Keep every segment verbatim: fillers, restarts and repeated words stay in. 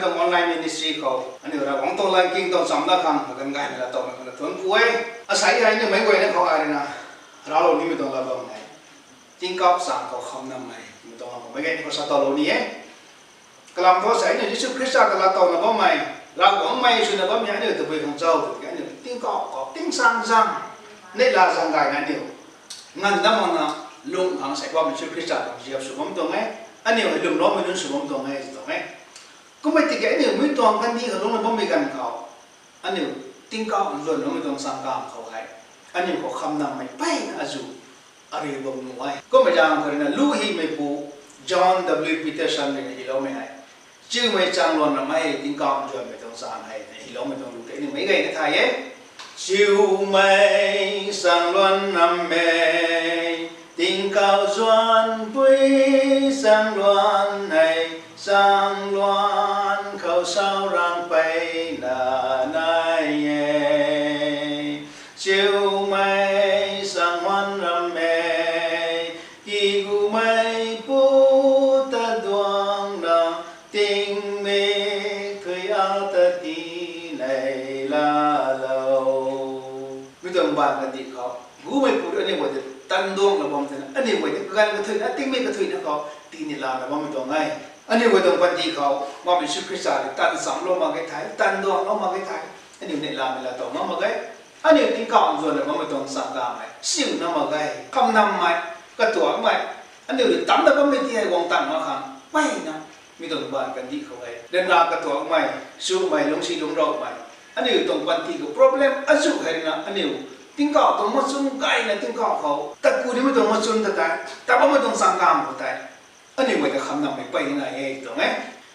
Tuang online ministry khou aniu Ravguangc tuang lat king tuang chamna khang kaganv gaymei laa towmei khou na thuanc ku e. Asei hei aniu meic guayna khou ai rui na raclou nimei tuang lat bam hei tingkauh chang khou khamnammei twmei tuang lam khou meic guayna khou sa towlou ni e. Kalam thu asei aniu Jisu Khrista ta laa towna bammei, Ravguangc mei swna bammei aniu tabui khang cho tiki aniu tingkauh khou tingsaengzaeng, neihla zaeng gayna aniu nganv dam makna lung khang sei bammei Jisu Khrista tuang ziap sw bam tuang e. Aniu hei lwmloumei nunc sw bam tuang e tw tuang e. Kummei tiki aniu mi tuang kandih khou lungcna bammei ganv khou aniu tingkauh nzuan bammei tuang changkam khou hei aniu khou khamnammei mpeyna azuh ariu bam nuh e. Kummei zaeng khou rui na lu hymeipu John W Peterson rui na hyloumei hei, chiumei chaengluan rammei tingkauh nzuanmei tuang chang hei na hyloumei tuang lu tei aniu meic guayna thay e. Chiumei chaengluan rammei tingkauh nzuanpui chaengluan hei, chaengluan khou sau rang mpeyna nai e. Chiumei chaengluan rammei kigumeipu ta duangna tingmik thuy a ta tinei laalou. Mi tuang baanv kandih khou gumeipu aniu guay ta tan duangna bam thena aniu guay ta kaganv kathuina, tingmik kathuina khou tinei laana bammei tuang e. Aniu guay tuang panty khou bammei Jisu Khrista rui tan chamclou mak ge thei, tan duanglou mak ge thei, aniu neihlamei laa tow ngam mak ge. Aniu tingkauh nzuanna bammei tuang changkam hei siuna mak ge. Khamnammei, katuakmei, aniu rui tamcna bammei ti hei guang tang mak khang mpeyna mi tuang baanv kandih khou hei ryanra katuakmei, sumei, lungcsi lungcraumei, aniu tuang panty khou problem azuh hei rui na aniu tingkauh tuang machun gayna tingkauh khou tat ku nimei tuang machun ta tei, tat bammei tuang changkam khou tei aniu guay ta khamnammei mpeyna nai e tuang e.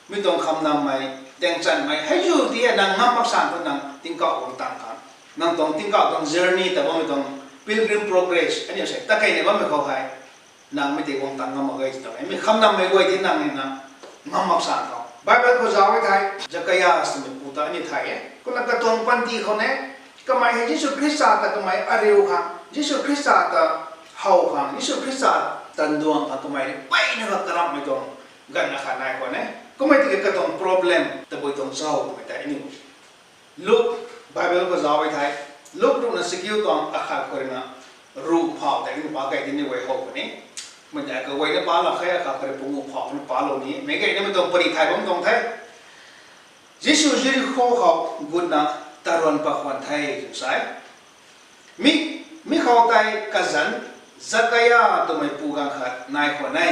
Mi tuang khamnammei, taengchanmei hei zu ti hei nang ngam mak san thu nang tingkauh guang tang khang, nang tuang tingkauh tuang journey ta bammei tuang Pilgrim Progress aniu sei ta keyna bammei khou hei nang mi tei guang tang ngam mak ge tw tuang e. Mi khamnammei guay ti nang ni na ngam mak san khou Bible khou zauc e thei, Zacchaeus twmei pu ta aniu thay e. Kumna katuang panty khou ne, kamei hei Jisu Khrista ta kamei ariu khang, Jisu Khrista ta how khang, Jisu Khrista tan duang khang kamei mpeyna kha karamhmei tuang ganv akhat nai khwan e. Kummei tiki katuang problem tabui tuang cho twmei tei aniu Luke, Bible khou zauc e thei, Luke ruhna chakiu tuang akhat khou rui na ruh phau tei aniu pa key tini guay how puni. Mei tei kaguayna pa lak khe, akhat khou rui panguh phau na palou ni. Meic guayna mei tuang pary thay bam tuang the. Jisu Jerikho khou gutna taruan pat khwan the tw sa e. Mi, mi khou tei kazanc Zacchaeus twmei pu ganv khat nai khwan e.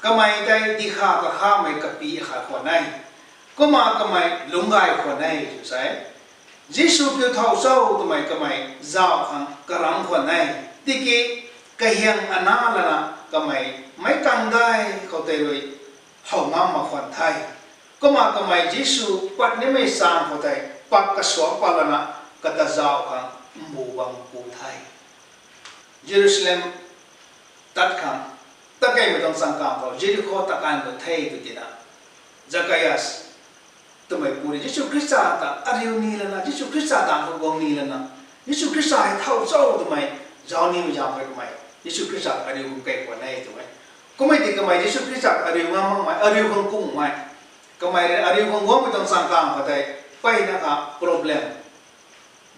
Kamei tei dihkhav kakhamei kapy akhat khwan e. Kumna kamei lungc gay khwan e tw sa e. Jisu kiu thow cho twmei kamei zauc khang karamh khwan e. Tiki kahiang ana lana kamei meic kangdai khou tei rui how ngam mak khwan the. Kumna kamei Jisu pat nimei chang khou tei pak kasuak pat lana kata zauc khang mbu bam ku the. Jerusalem tat khang, tat keymei tuang changkam khou Jerikho tat kan khou the tw tina, Zacchaeus twmei pu rui Jisu Khrista ta ariu ni lana, Jisu Khrista ta khou guang ni lana, Jisu Khrista hei thow cho twmei zauc nimei zaeng rui kamei Jisu Khrista ta ariu khang key khwan e tw e. Kummei tiki kamei Jisu Khrista ta ariu ngam makmei, ariu khang kummei, kamei rui ariu khang guangmei tuang changkam khou tei mpeyna kha problem,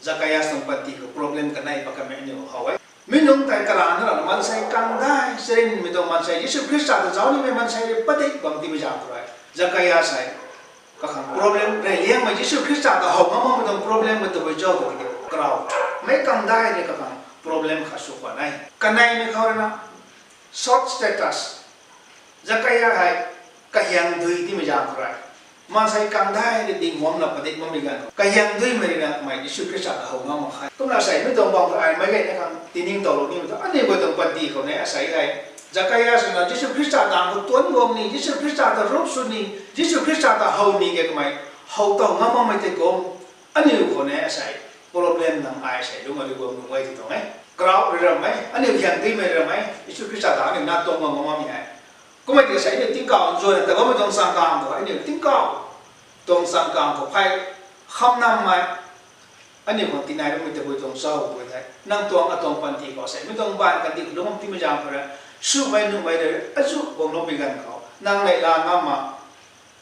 Zacchaeus tuang panty khou problem kanei pat kamei aniu how e. Mi nunc tei karana rana maansei kangdai charynmei tuang maansei, Jisu Khrista ta zauc nimei maansei rui padik bam timei zaeng khou rui Zacchaeus hei kakhang problem rey liangmei, Jisu Khrista ta how ngam makmei tuang problem mei tabui cho tw tiki karau meic kangdai rui kakhang problem khat sw khwan e. Kaneimei khou rui na short status, Zacchaeus hei kahiang dui timei zaeng khou rui maansei kangdai rui ding guangna padik bammei ganv khou kahiang duimei rui na kamei Jisu Khrista ta how ngam mak khe. Kumna asei mi tuang bam khou ai meic guayna khang tiningtowlou nimei thu aniu guay tuang panty khou ne asei hei Zacchaeus rui na Jisu Khrista ta khou tuanc guang ni, Jisu Khrista ta rup sw ni, Jisu Khrista ta how ni ke kamei how tow ngam makmei tei kum aniu khou ne asei problem nang ai sei lung ariu bam nuh e tw tuang e. Crowd rui rammei, aniu hiang duimei rui rammei, Jisu Khrista ta aniu na tuang bam ngam makmei hei. Kummei tiki sei aniu tingkauh nzuanna ta bammei tuang changkam khou, aniu tingkauh tuang changkam khou phey khamnammei aniu khang tinai bammei tabui tuang cho tw e thei, nang tuang atuang panty khou sei mi tuang baanv kandih khou lungc bam timei zaeng khou rui, swmei nuhmei rui azuh guangloumei ganv khou nang neihla ngam mak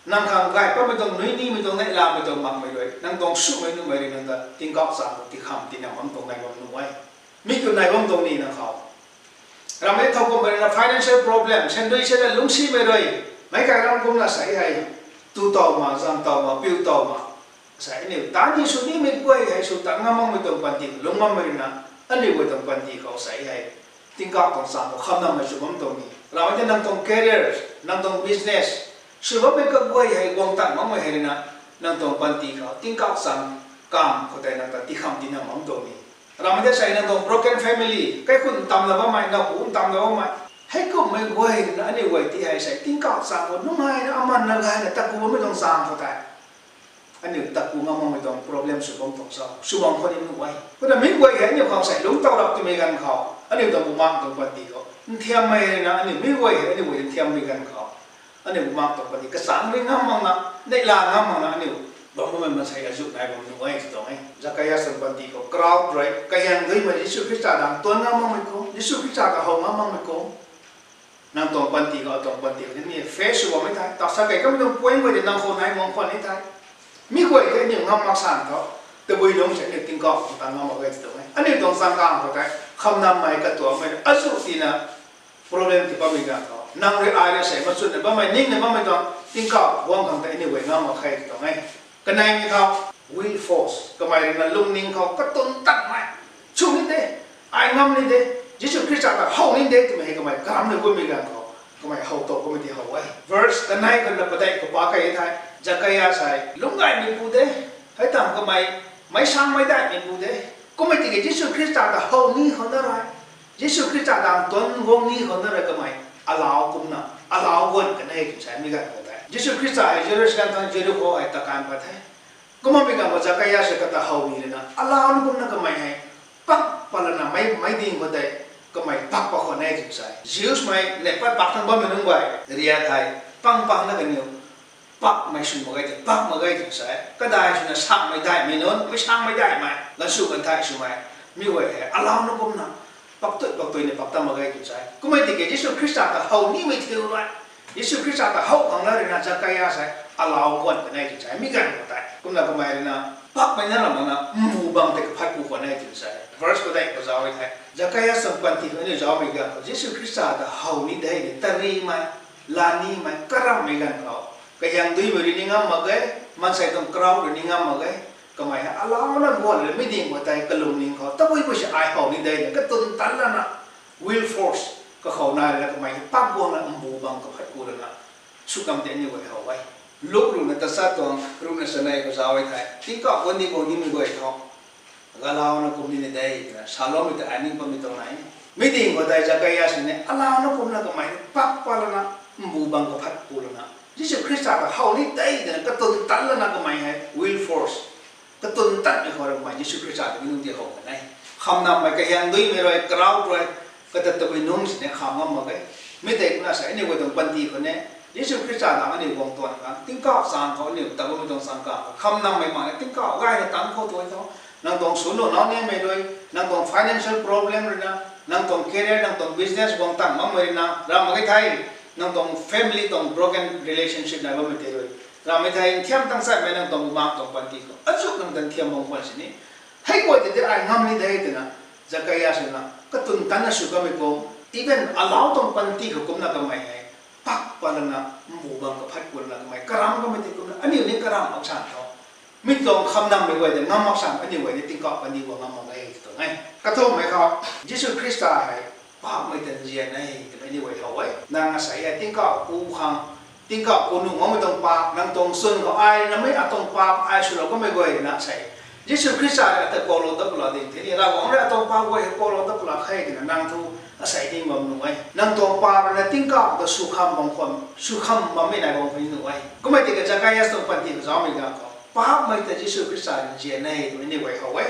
Nang khang gay patmei tuang, nui nimei tuang, neihlamei tuang makmei rui nang tuang sumei nuhmei rui nang ta tingkauh chang khou tikham tina bam tuang nai bam nuh e. Mi kiu nai bam tuang ni nang khou. Ramei thow kummei rui na financial problem, sandui se na lungcsimei rui, meic kai ram kumna sei hei, tu tow ma, zang tow ma, piu tow ma, sei aniu tan ni sw nimei guay hei sw tan ngam makmei tuang panty lungc bammei rui na, aniu guay tuang panty khou sei hei, tingkauh tuang chang khou khamnammei sw bam tuang ni. Ramei tei nang tuang career, nang tuang business, sw bammei kaguay hei guang tan makmei hei rui na, nang tuang panty khou tingkauh chang kam khou tei nang ta tikham tina bam tuang ni. Ramei tei sei nang tuang broken family, kaikhun ntamna bammei, napu ntamna bammei, heikumhmei guay rui na aniu guay ti hei sei tingkauh chang khou nungaina amanna gayna taku bammei tuang chang khou tei aniu taku ngam makmei tuang problem sw bam tuang sa, sw bam khou ni nuh e. Kumna mi guay hei aniu khang sei lungc tow rap twmei ganv khou, aniu tuang bumaengc tuang panty khou nthiammei rui na, aniu mi guay hei aniu guay nthiammei ganv khou, aniu bumaengc tuang panty kachang rui ngam makna, neihla ngam makna aniu bam bammei maansei azuh nai bam nuh e tw tuang e. Zacchaeus tuang panty khou crowd rui kahiang duimei Jisu Khrista dang tuan ngam makmei kum, Jisu Khrista ta how ngam makmei kum, nang tuang panty khou, atuang panty khou ni face sw bammei thei, ta sa kei kamei tuang point guay tei nang khou nai guang khwan ni thei, mi guay tei aniu ngam mak san tho, tabui nungc se aniu tingkauh tuang tan ngam mak ge tw tuang e. Aniu tuang chang khang khou tei khamnammei katuakmei azuh tina problem ti bammei ganv khou, nang rui ai rui sei machunna bammei, ningna bammei tuang tingkauh guang khang tei aniu guay ngam mak khe tw tuang e. Kaneimei khou will force, kamei rui na lungning khou katun tanmei, chu ni de, ai ngam ni de, Jisu Khrista ta how ni de twmei hei kamei karam rui gummei ganv khou, kamei how tow kummei ti how e. Verse kanei khou na padeih khou pa kei thei, Zacchaeus hei lungc gaymeipu de, hei tam kamei meic sangmei daihmeipu de, kummei tiki Jisu Khrista ta how ni khou na rui, Jisu Khrista dang tuan guang ni khou na rui kamei alau kumna, alau guan kan e tw sa mi ganv khou tei, Jisu Khrista hei Jerusalem thangc Jerikho hei ta kan pat the. Kumna mi ganv khou Zacchaeus hei kata how ni lana, alau na kumna kamei hei pak pat lana mei, meic ding khou tei kamei pak pat khwan e tw sa. Jews mei neihpat pak thang bammei nunc guay riak hei pang pang na kaniw pakmei sw mak ge tw, pak mak ge tw sa. Kadai swna sangmei daihmei nunc, meic sangmei daihmei, ganv sw kan thei swmei, mi guay hei alau na kumna pak tui pak tuina pak ta mak ge tw sa. Kummei tiki Jisu Khrista ta how nimei thiu rui, Jisu Khrista ta how khang na rui na Zacchaeus hei alau guan kan e tw sa mi ganv khou tei. Kumna kamei rui na pakmei na ram makna mbu bang tei kaphat ku khwan e tw sa. Verse padeih khou zauc e thei, Zacchaeus tuang panty khou aniu zaucmei ganv khou Jisu Khrista ta how ni de ni tarimei, lanimei, karamhmei ganv khou, kahiang duimei rui ni ngam mak ge, maansei tuang crowd rui ni ngam mak ge, kamei hei alauna guan le mi ding khou tei kalungning khou tabui bui se ai how ni de na katun tan lana, will force, kakhou nai lana kamei hei pak guangna mbu bang kaphat ku lana, sw kam tei aniu guay how e. Luk ruhna tachat tuang ruhna chanei khou zauc e thei, tingkauh guan ni guang nimei guay tho, galauna kum ni ni de twna saloumei ta ai ning patmei tuang nai. Mi ding khou tei Zacchaeus ni alauna kumna kamei pak pat lana, mbu bang kaphat ku lana, Jisu Khrista ta how ni de twna katun tan lana kamei hei will force, katun tanmei khou rui kamei Jisu Khrista ta mi nunc ti how kan e. Khamnammei kahiang duimei rui, crowd rui, kata tabui nungc sini kham ngam mak ge. Mi tei kumna sa aniu guay tuang panty khou ni, Jisu Khrista dang aniu guang tuan khang, tingkauh chang khou aniu ta bammei tuang chang khang khou khamnammei makna tingkauh gayna tang khou tuai tho. Nang tuang sunu nau nimei rui, nang tuang financial problem rui na, nang tuang career, nang tuang business guang tan makmei rui na, ram mak ge thei, nang tuang family tuang broken relationship nai bammei tei rui, ram mak ge thei nthiam tang chaimei nang tuang bumaengc tuang panty khou azuh nang tan thiam bam khwan sini, hei guay tei de ai ngam ni de twna, Zacchaeus na katun tanna sw kamei kum, even alau tuang panty khou kumna kamei hei pak pat lana, mbu bang kaphat ku lana kamei karam kamei tei kumna aniu ni karam mak san tho. Mi tuang khamnammei guay tei ngam mak san aniu guay ni tingkauh kandih guang ngam mak e tw tuang e. Kathumhmei khou, Jisu Khrista hei paapmei ta nzian e twmei aniu guay how e. Nang asei hei tingkauh ku khang, tingkauh ku nuh makmei tuang paap, nang tuang chwn khou ai namei atuang paap ai swlou kamei guay na sei, Jisu Khrista rui ata koulou dat pula ding the ni, Ravguangc rui atuang paap guay hei koulou dat pula khe twna nang thu asei ding bam nuh e. Nang tuang paap rui na tingkauh ta sw kham bam khwan, sw kham bammei nai bam khwan nuh e. Kummei tiki Zacchaeus tuang panty khou zaucmei ganv khou, paapmei ta Jisu Khrista rui nzian e twmei aniu guay how e.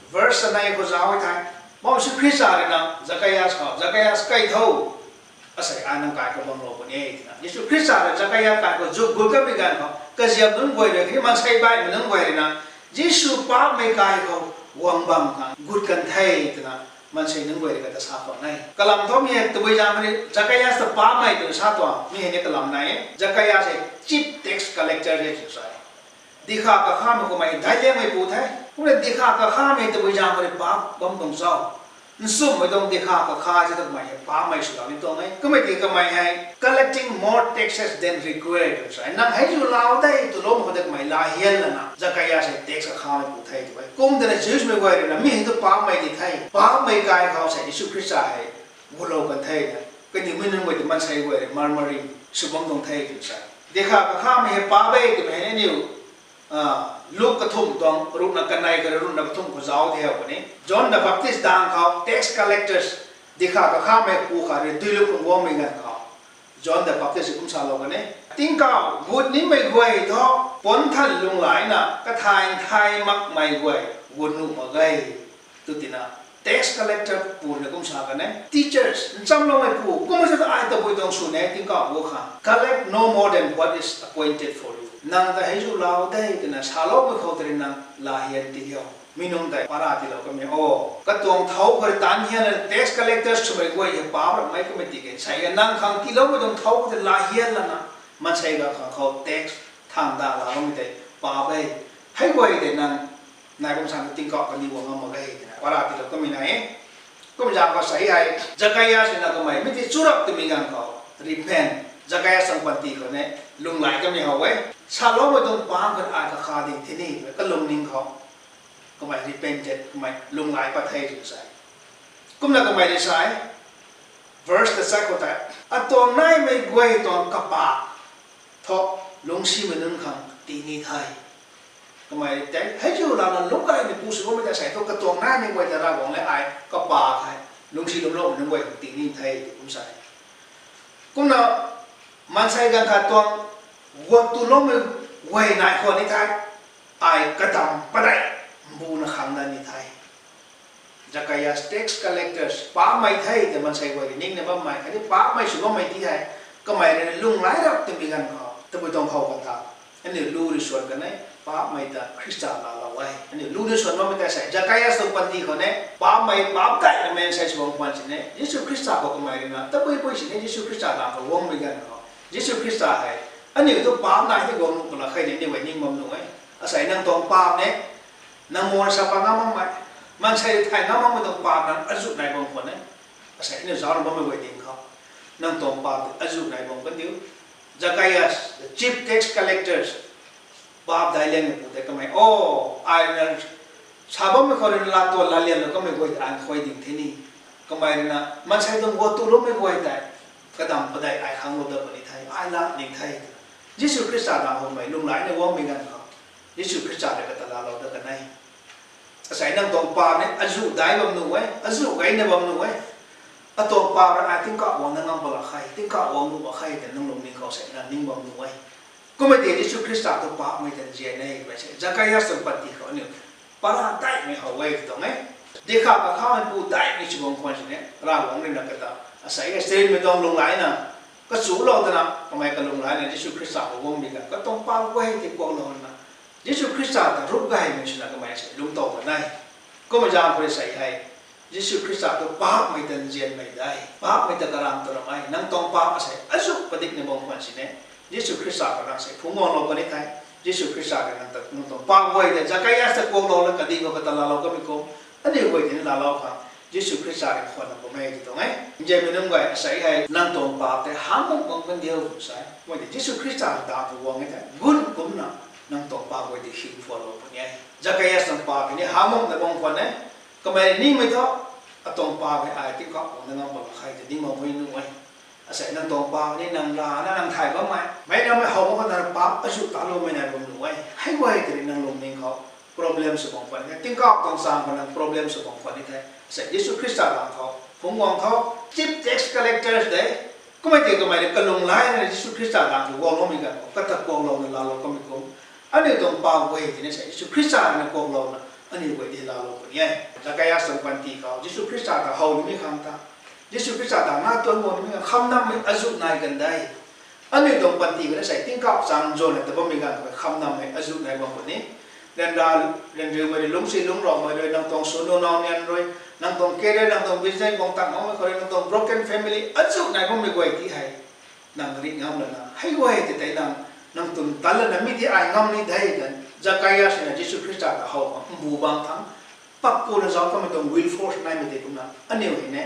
Verse anei khou zauc e thei, Jisu Khrista rui na Zacchaeus khou, Zacchaeus kai tho, asei ai nang kai khou bamlou puni e twna Jisu Khrista rui Zacchaeus kai khou zuk gut kamei ganv khou kaziap nunc guay rui khatni maansei baihmei nunc guay rui na Jisu paapmei kai khou guang bam khang gut kan the twna Maansei nunc guay rui kata sa khwan e. Kalam thu mi hei tabui zaeng khou ni Zacchaeus ta paapmei twna sa tuang, mi hei ni kalam nai e. Zacchaeus hei chief tax collector e tw sa e. Dikha kakhamei kummei daic liangmei pu the. Kumna dikha kakhamei tabui zaeng khou ni paap bam tuang cho? Nchumhmei tuang dikha kakha se ta kamei hei paapmei swlou ni tuang e. Kummei tiki kamei hei collecting more taxes than required tw sa e. Nang hei zu lau de twloumei khou ta kamei lahian lana Zacchaeus hei tax kakhamei pu the tw e. Kum tana Jewsmei guay rui na mi hei tu paapmei di the, paapmei kai khou sei Jisu Khrista hei gulou kan the na, kaniw mi nunc guay ta maansei guay rui murmuring sw bam tuang the tw sa e. Dikha kakhamei hei paap e twmei hei aniu Luk kathumh tuang ruhna kanei kha rui ruhna kathumh khou zauc the puni. John the Baptist daeng khou tax collectors, dikha kakhamei pu khat rui dui luk khang guangmei ganv khou John the Baptist kum salou kan e, tingkauh gut nimei guay thu puanthan lunglaina kathay thay makmei guay gut nuh mak ge, tw tina tax collector pu rui na kum sa kan e, teachers, nchamloumei pu, kumna sa ta ai tabui tuang sw ne tingkauh gut khang, collect no more than what is appointed for you. Nang ta hei zu lau de twna saloumei khou ta rui nang lahian ti o. Mi nunc tei para tiilou kamei o, katuang thau khou rui taanv hianna tax collectors swmei guay hei paap ramei kummei tiki sei nang khang tiiloumei tuang thau khou tei lahian lana maansei ganv khang khou tax than da la bammei tei paap e. Hei guay tei nang nai kum sa tingkauh kani guang ngam mak ge twna para tiilou kamei nai e. Kum zaeng khou sei hei Zacchaeus rui na kamei mi ti chu rap twmei ganv khou repent, Zacchaeus tuang panty khou ni lunghlaic kamei how e. Saloumei tuang paap khat ai kakha ding the ni, kalungning khou kamei repented, kamei lunghlaic pat the tw sa e. Kumna kamei rui sa e, verse ta chak khou tei, atuang naimei guay tuang kapa thu lungcsimei nunc khang tii ni the. Kamei tei hei zu lana lungc gaymei pu sw bammei ta sei thu katuang naimei guay ta Ravguangc le ai kapa the, lungcsi lungcloumei nunc guay khang tii ni the tw kum sa e. Kumna maansei ganv khat tuang guat tuloumei guay nai khwan ni the, ai kadam padeih mbuna khang dat ni the. Zacchaeus tax collectors paapmei the ta maansei guay rui ningna bammei khatni paapmei sw bammei ti hei kamei rui na lunghlaic rap twmei ganv khou tabui tuang how kan ta, aniu lu rui suan kan e, paapmei ta Khrista laalou e. Aniu lu rui suan bammei ta sei Zacchaeus tuang panty khou ni paapmei paap daihmei maansei sw bam khwan sini Jisu Khrista khou kamei rui na tabui pui sini Jisu Khrista ganv khou guangmei ganv khou Jisu Khrista hei aniu tu paap nai tei guang nuh pala khe ni aniu guay ning bam nuh e. Asei nang tuang paap ni nang mona sa pa ngam makmei, maansei thay ngam makmei tuang paap nang azuh nai bam khwan e. Asei aniu zaucna bammei guay ding khou nang tuang paap azuh nai bam kan diu. Zacchaeus, the chief tax collectors, paap daic liangmei pu tei kamei o, ai na sa bammei khou rui na laa tuan laa lianlou kamei guay ta an khuay ding the ni. Kamei rui na maansei tuang guat tuloumei guay tei kadam padeih ai khanglou dat puni the, ai laa ning the. Jisu Khrista na howmei lunghlaic na guangmei ganv khou Jisu Khrista rui kata laalou dat kan e. Asei nang tuang paap ni azuh daic bam nuh e, azuh gayna bam nuh e. Atuang paap rui ai tingkauh guang na ngam pala khe, tingkauh guang nuh mak khe ta nang lungning khou sei nang ning bam nuh e. Kummei tei Jisu Khrista tu paapmei ta nzian e twmei sei Zacchaeus tuang panty khou aniu para daihmei how e tuang e. Dikha kakhamei pu daihmei sw bam khwan sini Ravguangc rui na kata asei hei srinmei tuang lunghlaic na kachulou tana kamei kalunghlaic na Jisu Khrista khou guangmei ganv katuang paap guay tei kuaklou na Jisu Khrista ta rup gaymei swna kamei sei lungctow kan e. Kummei zaeng khou rui sei hei Jisu Khrista tu paapmei ta nzianmei de, paapmei ta karang tu ramei, nang tuang paap asei azuh padikna bam khwan sini Jisu Khrista khou nang sei phungc guanglou kan ni the. Jisu Khrista rui nang ta nang tuang paap guay tei Zacchaeus ta kuaklou la kading khou kata laalou kamei kum, aniu guay tei ni laalou khang Jisu Khrista rui khwanna bam e tw tuang e. Nzianmei nunc guay, asei hei nang tuang paap tei hangmuk bam kan diu tw sa e. Kummei tei Jisu Khrista ta tu guang e the, gun kumcna nang tuang paap guay tei hing phualou puni e. Zacchaeus tuang paap hei ni hangmukna bam khwan e. Kamei nimei thu atuang paap hei ai tingkauh guang na ngam pala khe ta ning bam puni nuh e. Asei nang tuang paap ni nang rana nang thay bammei, meic namei how mak khou nang paap azuh taloumei nai bam nuh e. Hei guay tei rui nang lungning khou problem sw bam khwan ni the, tingkauh tuang chaeng khou nang problem sw bam khwan ni the. Asei Jisu Khrista ganv khou phungc guang tho, chief tax collectors de, kummei tei kamei rui kalunghlaic na Jisu Khrista ganv khou guangloumei ganv khou kata kuaklouna laalou kamei kum, aniu tuang paap guay tei ni sei Jisu Khrista rui na kuaklouna aniu guay tei laalou puni e. Zacchaeus tuang panty khou Jisu Khrista ta how nimei khang ta, Jisu Khrista ta na tuan guang nimei khang khamnammei azuh nai kan de. Aniu tuang panty khou ni sei tingkauh chaeng zuanna ta bammei ganv khou khamnammei azuh nai bam puni. Ryanra, ryanriumei rui, lungcsi lungcloumei rui, nang tuang sw nu nau nian rui, Nang tuang career, nang tuang business, guang tang makmei khou rui nang tuang broken family azuh nai bammei guay ti hei nang rih ngam lana, hei guay tei tei nang, nang twn tan lana mi ti ai ngam ni de tan. Zakaia sina Jisu Khrista ta how khang mbu bang thang, pakuna zauc kamei tuang will force naimei tei kumna aniu hei ne,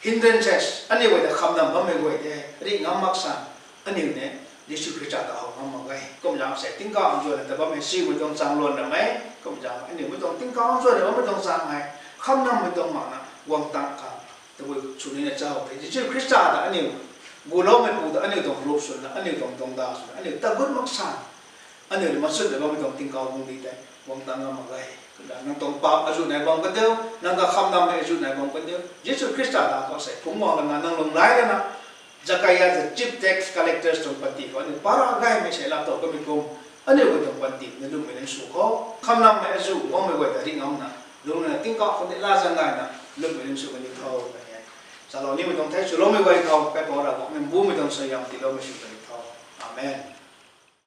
hindrances, aniu guay ta khamnam bammei guay tei rih ngam mak san, aniu ne Jisu Khrista ta how ngam mak ge. Kumzang se tingkauh nzuanna ta bammei simei tuang chang luan ramei, kumzang aniu mei tuang tingkauh nzuanna bammei tuang chang hei khamnammei tuang makna guang tang khang tabui sw nina cha the. Jisu Khrista ta aniu guloumeipu ta aniu tuang rup swna, aniu tuang tuang da swna aniu tagut mak san, aniu rui machunna bammei tuang tingkauh guangcdic tei guang tang ngam mak ge. Kumna nang tuang paap azuh nai bam kan diu, nang ta khamnammei azuh nai bam kan diu, Jisu Khrista ta khou sei phungc guang lana nang lung lai lana, Zakaia the chief tax collectors tuang panty khou aniu para gaymei sei lap tow kamei kum, aniu guay tuang panty na lwmmei nunc sw khou khamnammei azuh guangmei guay ta rih ngamna, lungna tingkauh khou ni latzan naina lwmmei nunc sw kaniw tho twna salou nimei tuang the. Swloumei guay khou Kaipouc Ravguangc ni mbumei tuang suaihiam tiiloumei sw kaniw tho. Amen.